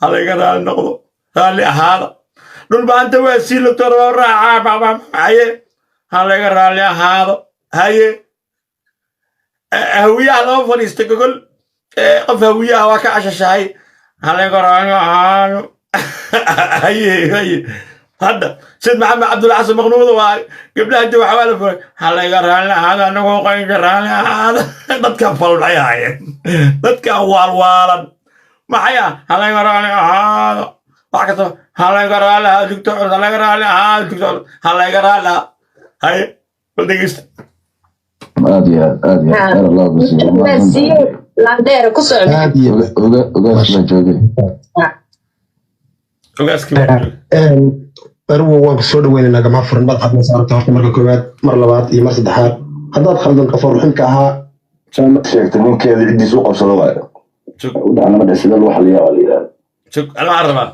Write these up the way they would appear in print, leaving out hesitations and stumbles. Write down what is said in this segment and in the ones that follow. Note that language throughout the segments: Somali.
Halayga raalli noqdo, raalli ahaada. Dhulbaanta waa sii logto raacaa. Haye, halayga raalli ahaado. Haye, Hawiyaha lama fadhiista gogol. Qof Hawiyaha waa ka cashashahay, halayga raalli ahaado. Haye, haye, hadda Sayid Maxamed Cabdulla Xasan maqnuuda waay. Gabdhaha inta waxaa la furay, halayga raalli ahaado, anagoo qaynka raalli ahaado. Dadkan fal maxay ahaayeen? Dadkan waalwaalan maxay ah? Halayga raalli ahaado. Wax kasta halayga raalli ahaado, doctor, halayga raalli ahaado, doctor, halayga raalli ahaado. Haye, bal dhegeysta. Aad iyo aad, aad iyo aad, khayr Allah ku siiyo. Siye landheere ku socda. Aad iyo Ugaas baa joogay. Ogaaskii. Arwo, waan ku soo dhaweynaynaa. Gamaha furan madaxaad ma saarta horta marka koowaad, mar labaad iyo mar saddexaad. Haddaad khaldan qafoor xunka ahaa. Sheegtay ninkeeda ciddiisa u qabsado waayo u dhacna ma sida lagu xaliyaa waa la yidhahda. Sug, ana waxaan rabaa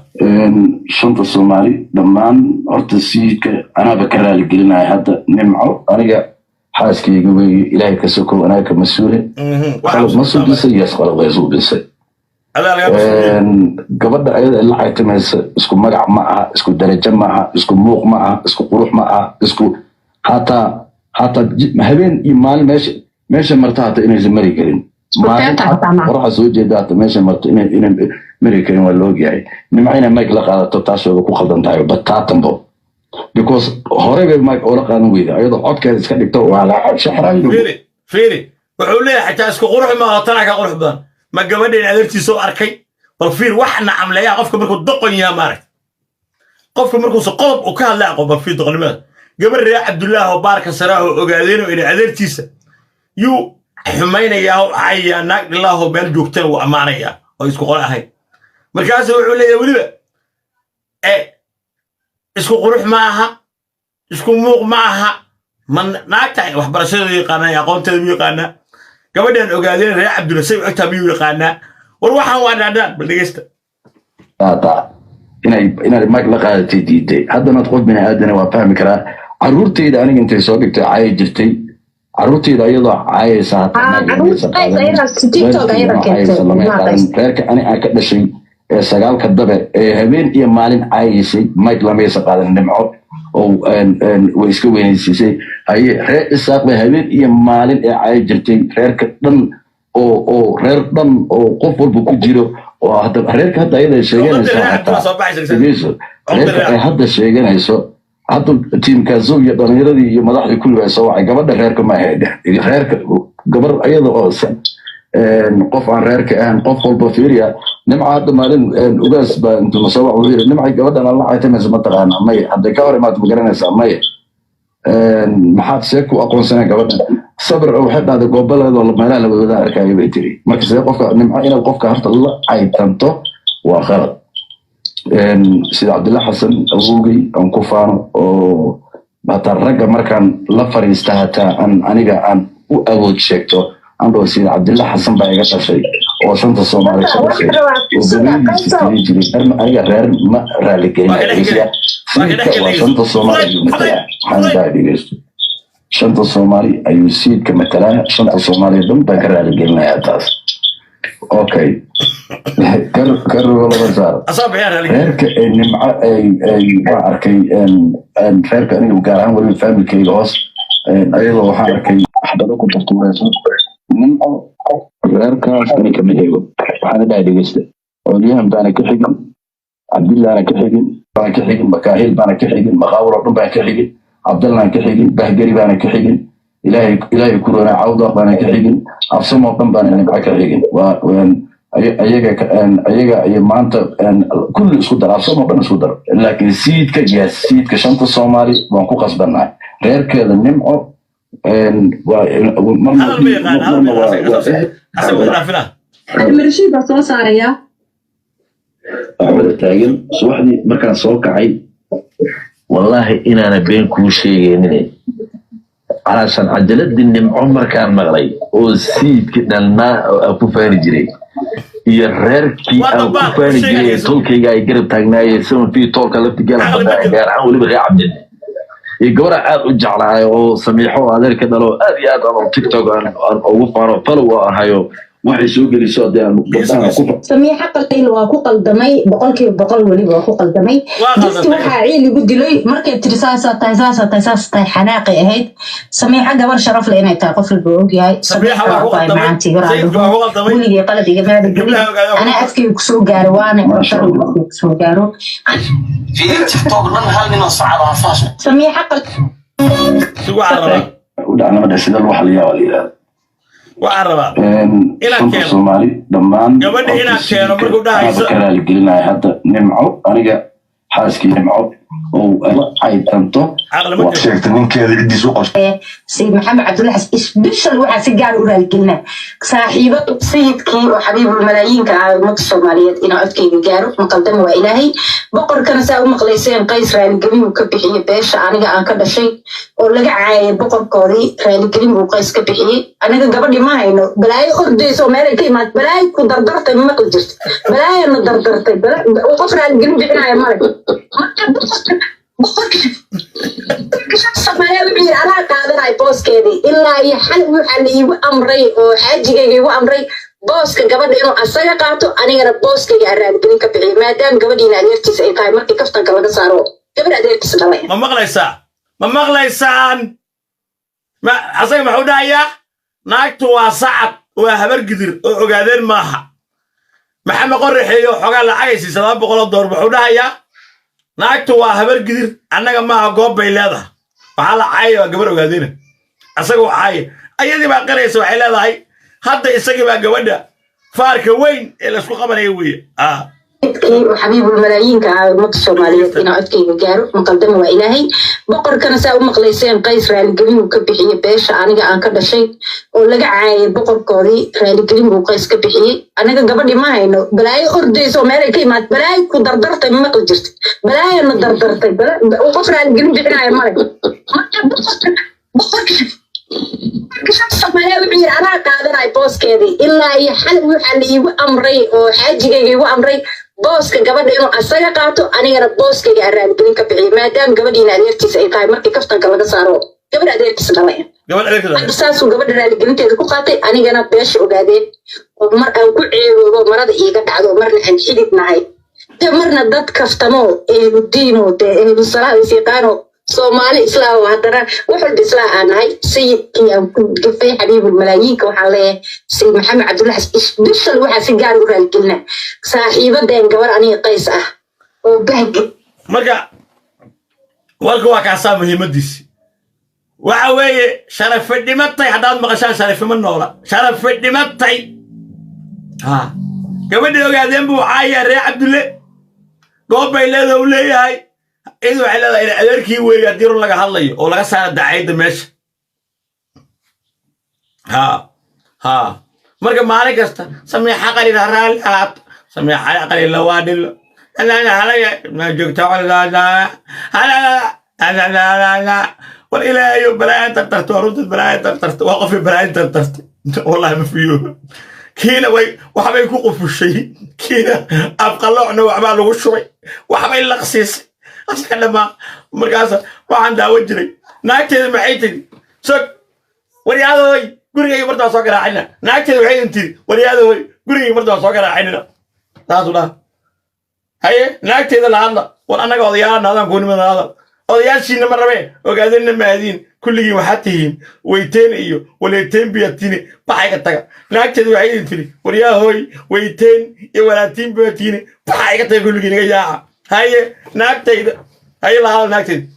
Shanta Soomaali dhammaan horta siidka anaaba ka raali gelinaya. Hadda Nimco aniga xaaskayga weeye, Ilaahay ka sokow anaga ka mas-uule. Qalad ma suubisay? Yes, qalad way suubisay. Adaa laga mas-uuliya. Gabadha ayada la caytamaysa isku magac ma aha, isku darajo ma aha, isku muuq ma aha, isku qurux ma aha, isku hataa habeen iyo maalin meesha marta hata inaysan mari karin. Maalin teenta xataa ma. Qoraxa soo jeeda hata meesha marto inay mari karin waa laogyahay. Nimco inay mic la qaadato taas wayba ku qaldan tahay bataatanbo, because horey bay mic oola qaadan weyda ayadoo codkeeda iska dhigto waa la shaxraayo. Fiiri, fiiri, wuxuu leeyahay xitaa isku qurux maaha, tanaa ka qurux badan. Ma gabadheen adeertiisa u arkay? Bal fiir, wax nacamleeyaa qofka markuu doqon yaha, maaragta, qofka markuusa qodob uu ka hadlay aqoon. Bal fiir doqonnimada. Gabar reer Cabdullaah oo baarka saraaho ogaadeen oo ina adeertiisa yuu xumaynayaa oo cayayaa, naag dhilaahoo meel joogtana wuu ammaanayaa oo isku qole ahayn. Markaasu wuxuu leeyahay weliba isku qurux ma aha, isku muuq ma aha. Ma naagta waxbarashadeedu yaqaanaa, aqoonteeda miyuu yaqaanaa? Gabadhan ogaadeen reer Cabdulla say u egtaa miyuu yaqaanaa? War waxaan waa dhaadhaan. Bal dhegeysta. Qaataa inay mic la qaadatay diiday. Haddana qof bini aadana waa fahmi karaa. Caruurtayda aniga intay soo dhigtay caayi jirtay, caruurtayda iyadoo caayaysa hataa Ah, mic lamaysan caruurta qaadanin. ayada TikTok ayada Waalidkeydana keentay. caayaysa lamay Ilmaha qaadan. qays. Reerka ani aan ka dhashay ee sagaalka dabe ee habeen iyo maalin caayaysay mic lamaysan qaadan Nimco oo way iska weynaysiisay. Haye, reer Isaaq bay habeen iyo maalin ee caayi jirtay, reerka dhan oo reer dhan oo qof walba ku jiro oo hadda reerka hadda ayada ay sheeganayso Cuqdada reer Cabdulla hataa soo baxaysa. dhegeyso, reerka ay hadda sheeganayso, hadda tiimkaasow iyo dhalinyaradii iyo madaxdii kulli ay soo wacay. Gabadha reerka ma ahayd, reerka gabar ayada oo qof aan reerka ahayn. Qof walba fiiriya. Nimca hadda maalin ugaas baa intuu nasoo wac wuxuu yidhi: "Nimcay, gabadhan aan la caytamaysa ma taqaanaa?" "Maya." "Hadday ka hor imaado ma garanaysaa?" "Maya." "Maxaad see ku aqoonsaneen gabadhan?" Sabir waxay dhahday goobaleedoo meelaha la wada arkaayo bay tiri. Marka see qofka Nimco inaad qofka horta la caytanto waa khalad. Sida Cabdilla Xasan awowgay aan ku faano oo hataa ragga markaan la fariista hataa aan aniga aan u awood sheegto, aan dhaho sida Cabdilla Xasan baa iga dhashay oo shanta Soomaali ka dhashay oo gabaydiisa tiri jiray. Aniga reer ma raaligelinayo. Siidka waa shanta Soomaali ayuu matalaa. Waxaan dhahay dhegeysto, shanta Soomaali ayuu siidka matalaa. Shanta Soomaali dhan baan ka raaligelinayaa taas. Okay, ka rogo laba saar. Asaa bixiyaan raaligelin. Reerka ay Nimco ay waan arkay reerka aniga gaar ahaan weliba familkayga hoos ayadoo waxaan arkay waxbado ku tartuurayso Nimco. Reerkaas ani kama xigo. Waxaana dhahay dhegeysta, Coolyahan baana ka xigin, Cabdillaana ka xigin, baana ka xigin, Makaahil baana ka xigin, Maqaawar oo dhan baan ka xigin, Cabdallaan ka xigin, Bahgeri baana ka xigin, Ilaahay kuroona Cawdaq baana ka xigin, Absamo oo dhan baana Nimco ka xigin. Waa ayaga ayaga iyo maanta kulli isku dar, Absamo oo dhan isku dar. Laakiin siidka, yes, siidka shanta Soomaali waan ku qasbannahay. Reerkeeda Nimco waa marna Hadal ma yaqaan, hadal ma marna waa yaqaan, asaga wuu dhaafinaa. Axmed baa soo saarayaa. Wada taagan subaxdii markaan soo kacay, wallaahi inaana been kuu sheegaynin, calaashan cajaladii Nimco markaan maqlay oo siidki dhannaa oo aan ku faani jiray iyo reerkii Waa aan ku dabaal, faani sheega jiray dhegeyso. Tolkayga ay garab taagnaayeen 7 feet toolka laftigeela Caqli ma badnaa, jiro. gaar ahaan weliba reer Cabdille iyo gabadha aad u jeclahay oo Samiixo oo adeerka dhalo, aad iyo aad aan TikTok aan ugu faano, follow aan hayo. Waxay soo geliso dee aanu gabdhaha ku Samiixa Qalil waa ku qaldamay 100%, weliba waa ku qaldamay. Waa Jisti qaldantay. Waxaa ciil igu dilay markay tiri saasaa tahay, saasaa tahay, saas tahay. Xanaaqay ahayd. Samiixa gabar sharaf leh inay tahay qof walba ogyahay. Samiixa waa ku qaldamay. Sayidku waa ku qaldamay. Weligay qalad igama gelin. Gabdhaha ogaada waa ku Anaa afkayga kusoo gaaro waana Maasha Allah. afkayga kusoo gaaro. Fiiri, TikTok dhan hal nin oo sacad ah saas. Samiixa Qalil. Si waxaan rabaa u dhacnama dheh, sida lagu xaliyaa waa la yidhahda. Waxaan rabaa inaan Shanta keeno. Soomaali dhammaan. Gabadha inaan keeno markuu dhahayso. Ka raaligelinaya hadda Nimco, aniga xaaskii Nimco oo la caytanto. Caqli ma jiro. Sheegtay ninkeeda ciddiis u qabsatay. Sayid Maxamed Cabdulla Xasan special waxaa si gaar u raaligelinaa saaxiibo sayidkii oo xabiibul malaayiinka ah ummadda Soomaaliyeed inaa codkayga gaaro. Maqaldama waa Ilaahay. Boqorkana saa u maqlayseen, Qays raaligelin uu ka bixiyey beesha aniga aan ka dhashay oo laga caayay boqorkoodii. Raaligelin buu Qays ka bixiyey. Aniga gabadhi ma hayno. Balaayo ordayso oo meelay ka imaad, balaayo ku dardartay ma maqli jirto, balaayana dardartay. Qof raaligelin bixinaya male. Marka boqorka Soomaaliya wuxuu yidhi anaa qaadanay booskeedii. Ilaa iyo xal waxaa la iigu amray oo xaajigayga igu amray booska gabadha inuu asaga qaato, anigana booskayga aan raaligelin ka bixiyo, maadaama gabadhiina adeertiisa ay tahay markii kaftanka laga saaro gabadh adeertiisa dhalay. Ma maqlaysaa? Ma maqlaysaan? Ma asaga muxuu dhahayaa? Naagtu waa Sacad, waa Habar Gidir oo Ogaadeen maaha. Maxamed Qoraxeeyo xoogaa lacagay siisa $200. Muxuu dhahayaa? Naagtu waa Habar Gidir, annaga maaha, goob bay leedahay. Waxaa la caayaya waa gabar Ogaadeyna, asaga waa caaya. Ayadii baa qiraysa, waxay leedahay hadda isagii baa gabadha faarka weyn ee laysku qabanaya weeye. Sayidkii oo xabiibul malaayiinka ah ummadda Soomaaliyeed inaa codkayga gaaro. Maqaldama waa Ilaahay. Boqorkana saa u maqlayseen, Qays raaligelin uu ka bixiyey beesha aniga aan ka dhashay oo laga caayay boqorkoodii. Raaligelin buu Qays ka bixiyey. Aniga gabadhi ma hayno. Balaayo ordayso oo meelay ka imaad, balaayo ku dardartay ma maqli jirto, balaayana dardartay. Qof raaligelin bixinaya male. Marka boqorka Soomaaliya wuxuu yidhi anaa qaadanay booskeedii. Ilaa iyo xal waxaa la iigu amray oo xaajigayga igu amray booska gabadha inuu asaga qaato, anigana booskayga aan raaligelin ka bixiyo, maadaama gabadhiina adeertiisa ay tahay markii kaftanka laga saaro gabadh adeertiisa dhalay. Gabadh adeertiisa dhalay. Saasuu gabadha raaligelinteeda ku qaatay. Anigana beesha Ogaadeen oo mar aan ku ceeboobo marada iiga dhacdo, marna aan xidid nahay de, marna dad kaftamo ehludiino dee ehlu salaad is yaqaano, Soomaali Islaam oo haddana wax walba Islaam aan nahay. Sayidkii aan ku gafay xabiibul malaayiinka waxaan leeyahay Sayid Maxamed Cabdulla Xasan special waxaa si gaar u raaligelina saaxiibadeen gabar aniga Qays ah oo bahge. Marka warka waa kaasaa. Muhiimadiisi waxa weeye sharafi dhimatay. Haddaad maqashaan sharafi ma noola, sharafi dhimatay. Ha gabadhii Ogaadeen buu caayaa, reer Cabdulle goob bay leedaha u leeyahay. Cid waxay leedahay in adeerkii weeye haddii run laga hadlayo oo laga saara dacayadda meesha. Ha ha marka maalin kasta Samiixa Qalil ha raalli ahaato, Samiixa Qalil waa dhilo ma joogta. War Ilaahayo, balaayan tartarta waa runteed, balaayan tartarta waa qofkii balaayan tartartay. Wallahi ma fiyo kiina way waxbay ku qufushay, kiina afqaloocna waxbaa lagu shubay, waxbay laqsiisay asaga dhammaa. Markaas waxaan daawan jiray naagteeda maxay tiri? Sog waryaadooy, gurigayga marta waa soo garaacina. Naagteeda waxay idin tiri, waryaadooy, gurigayga marta waa soo garaacinina. Saasuu dhaha. Haye, naagteeda la hadla. War annaga odayaala adaan kuunimada la hadal. Odayaashiina ma rabee, Ogaadeenna maadiin, kulligiin waxaad tihiin weyteen iyo waleeteen biyatine, baxay ka taga. Naagteeda waxay idin tiri, waryaahoy, weyteen iyo walaatiin biyatine, baxay ka taga, kulligiin iga yaaca. Haye, naagtayda haye, la hadal naagteyda.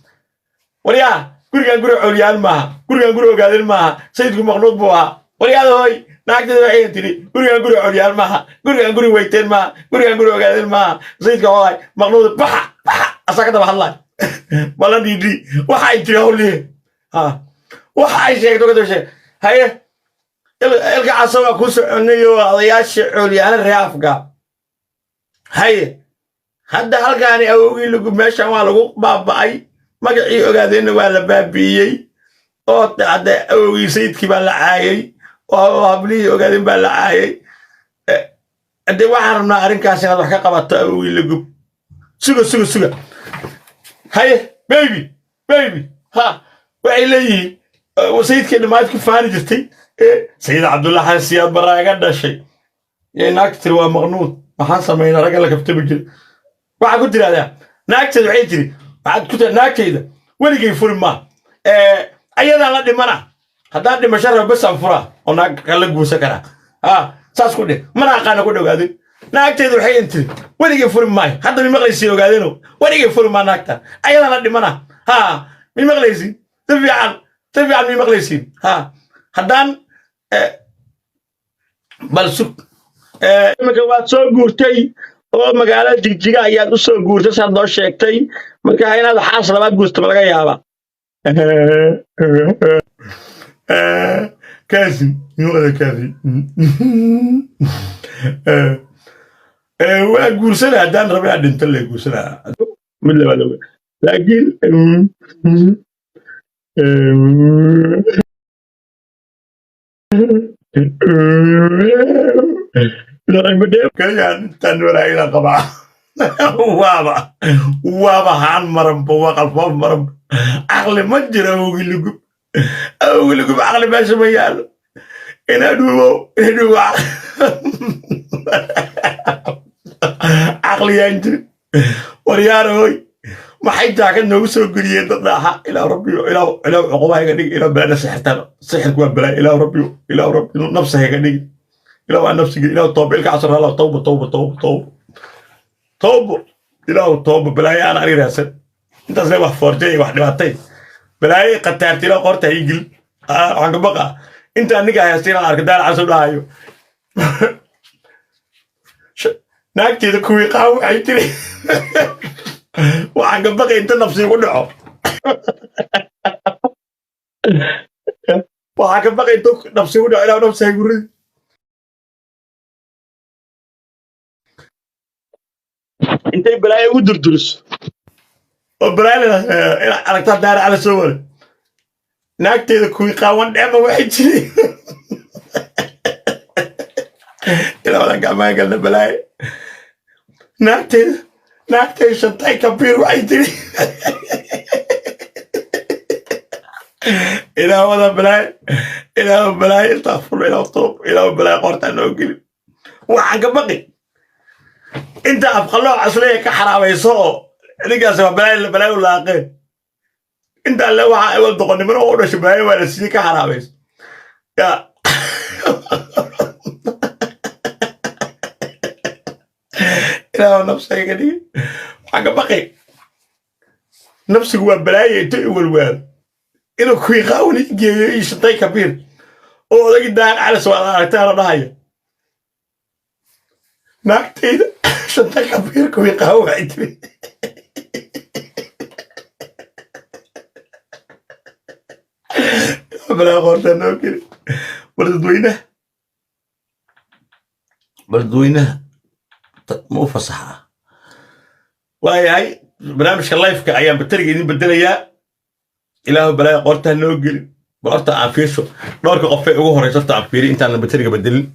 Waryaa, gurigan guri Coolyaan maaha, gurigan guri Ogaadeen maaha, sayidku maqnuud buu ahaa. Waryaadahoy, naagteeda waxay idin tiri, gurigan guri Coolyaan maaha, gurigan guri weyteen maaha, gurigan guri Ogaadeen maaha, sayidka waxaa maqnuud, baxa baxa. Asaa ka daba hadlaay balan dhiidhi waxa ay tiri hawliye ha waxa ay sheegto ka daba sheeg. Haye, Ilka Casa waa kuu soconay oo odayaashii Coolyaana reer Afga. Haye, hadda halkaani awowgii lagu meeshan waa lagu baaba'ay, magacii Ogaadeenna waa la baabi'iyey oo hadda awowgii sayidkii baa la caayay oo hablihii Ogaadeen baa la caayay. Hadde waxaan rabnaa arrinkaas inaad wax ka qabato awowgii lagub. Suga, suga, suga. Haye, baby, baby, ha waxay leeyihiin Sayidkii dhammaad ku faani jirtay, Sayid Cabdullahi Xasan Siyaad Barraa iga dhashay, yay naagta tiri waa maqnuud. Maxaan samaynaa? Ragga la kaftami jira waxaa ku tirahdaa naagteeda, waxay tiri, waxaad ku tiri naagtayda weligay furi maa, ayadaan la dhimana. Haddaan dhimasho rabo besaan furaa oo naag kala guursan karaa. Ha saas ku dheh, mana aqaana ku dhowaadin. Naagteeda waxay in tiri weligay furi maayo. Hadda mi maqlaysiin? Ogaadeno, weligay furi maa, naagta ayadaan la dhimana. Ha mi maqlaysiin? Si fiican, si fiican mi maqlaysiin? Ha haddaan bal sug. Iminka waad soo guurtay oo magaalada Jigjiga ayaad u soo guurtay, saad noo sheegtay. Marka inaad xaas labaad guurto ma laga yaabaa? Kaasi nuucda kaasi waa guursana. Haddaan rabo inaad dhinto le guursana mid labaad oga, laakiin kaliya intaan walaagina qabaa waaba haan maranba, waa qalfoof maranba. Caqli ma jiro. Awgilugub, awgilugub, caqli meesha ma yaalo. Ina dhuubo, ina dhuubo, caqliyaan jirin. Waryaarooy, maxay jaakad noogu soo geliyeen dad dhaaxa? Ilaa rabbiyo, ilaa ilaa cuqubaha iga dhig, ilaa balaada sixirtaan. Sixirku waa balaa. Ilaa rabbiyo, ilaa rabbiyo, nafsa iga dhig, ilaa waa nafsiga, ilaa tooba ilka casar, ilaa tawba, tawba, tawba, tawba, tawbo, ilaa tawba. Balaayo aan aniga raadsan intaas le wax foorjay, wax dhibaatay, balaayo qataarta, ilaa qorta ii gel. Waxaan ka baqaa inta aniga haysta inaan arko daal caso dhahayo. Naagteeda kuwii qaaw waxay tiri waxaan ka baqay inta nafsi ku dhaco, waxaan ka baqay inta nafsi ku dhaco. Ilaa nafsi hay guridi intay balaayo ugu durduriso oo balaayo ina aragtaa daara cala soo wale. Naagteeda kuwii qaawan dheema waxay jiri ilaa wadan gacmaha galna balaayo. Naagteeda shantay kabiir waxay tiri ilaa wada balaayo, ilaa balaayo, istakfurla, ilaa toob, ilaa balaayo qortaa noo gelin. Waxaan ka baqi inta afqalooc asleeya ka xaraabayso oo ninkaas waa balaayo, balaayo laaqeen inta alle waxaa ewel doqonnimada oo u dhashay. Balaayo waa la siiyey ka xaraabayso ya ilaa nafsayga dhigi. Waxaan ka baqi nafsigu waa balaayo inta i walwaalo inuu kuwii qaawani geeyo iyo shantay kabiir oo odagii daan calas waa aragtaana dhahaya naagtayda shantay kabiir kuwii qaawan waxay tiri balaa qoortaa noo geli. Bal dadweynaha, bal dadweynaha ma u fasaxaa? Waayahay, barnaamijka lifeka ayaan bateriga idin bedelayaa. Ilaahu balaayo qoortaa noo gelin. Bal horta aan fiirsho dhowrka qofee ugu horeysa, horta aan fiiri intaan bateriga bedelin.